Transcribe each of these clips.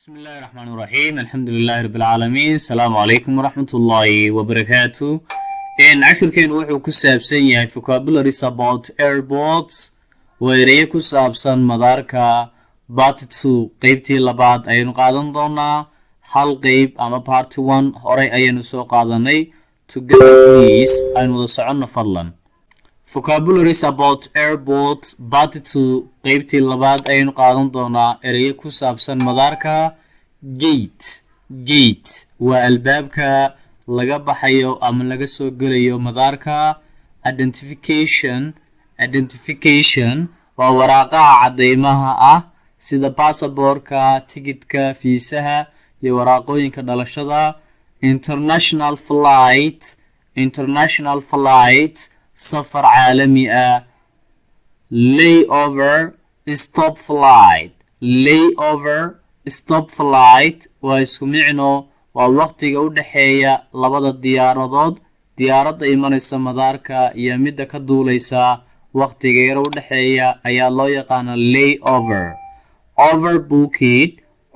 بسم الله الرحمن الرحيم، الحمد لله رب العالمين، السلام عليكم ورحمة الله وبركاته. Cashirkeenu wuxuu ku saabsan yahay vocabularies about airport, waa ereyo ku saabsan madaarka. Part two, qeybtii labaad ayaynu qaadan doonaa. Hal qeyb ama part one horey ayaynu soo qaadanay. Together please, aynu wada soconno fadlan. Vocabularies about airport part two, qeybtii labaad ayaynu qaadan doonaa, ereyo ku saabsan madaarka. Gate, gate waa albaabka laga baxayo ama laga soo gelayo madaarka. Identification, identification waa waraaqaha cadeymaha ah, sida basaboorka, tigidhka, fiisaha iyo waraaqooyinka dhalashada. International flight, international flight, safar caalami ah. Layover, stop flight. Layover, stop flight waa isku micno, waa waqtiga u dhexeeya labada diyaaradood, diyaaradda imanaysa madaarka iyo midda ka duuleysa. Waqtiga yar u dhexeeya ayaa loo yaqaana layover. Overbooked,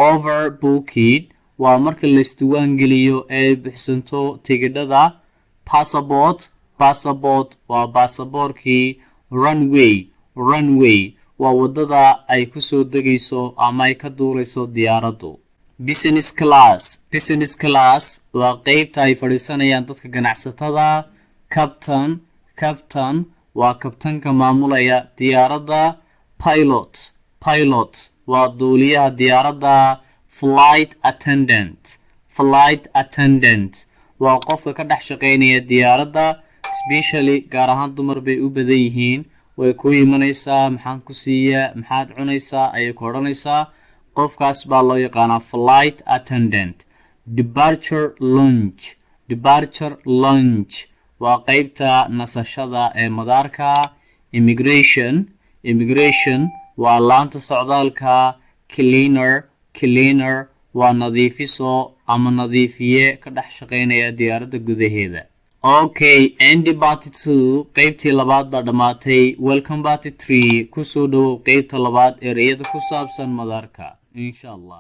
overbooked waa marka la isdiiwaan geliyo ee ay buxsanto tigidhada. Passport, passport waa baasaboorkii. Runway, runway waa waddada ay kusoo degayso ama ay ka duuleyso diyaaraddu. Business class, business class waa qeybta ay fadhiisanayaan dadka ganacsatada. Captain, captain waa kabtanka maamulaya diyaaradda. Pilot, pilot waa duuliyaha diyaaradda. Flight attendant, flight attendant waa qofka ka dhex shaqeynaya diyaaradda. Specially, gaar ahaan dumar bay u badan yihiin. Way ku imanaysaa, "Maxaan ku siiyaa? Maxaad cunaysaa?" ayay ku odhanaysaa. Qofkaas baa loo yaqaanaa flight attendant. Departure lounge, departure lounge waa qeybta nasashada ee madaarka. Immigration, immigration waa laanta socdaalka. Cleaner, cleaner waa nadiifiso ama nadiifiye ka dhex shaqeynaya diyaaradda gudaheeda. Okay, end part two, qeybtii labaad baa dhammaatay. Welcome part three, kusoo dhowow qeybta labaad, ereyada ku saabsan madaarka, insha Allah.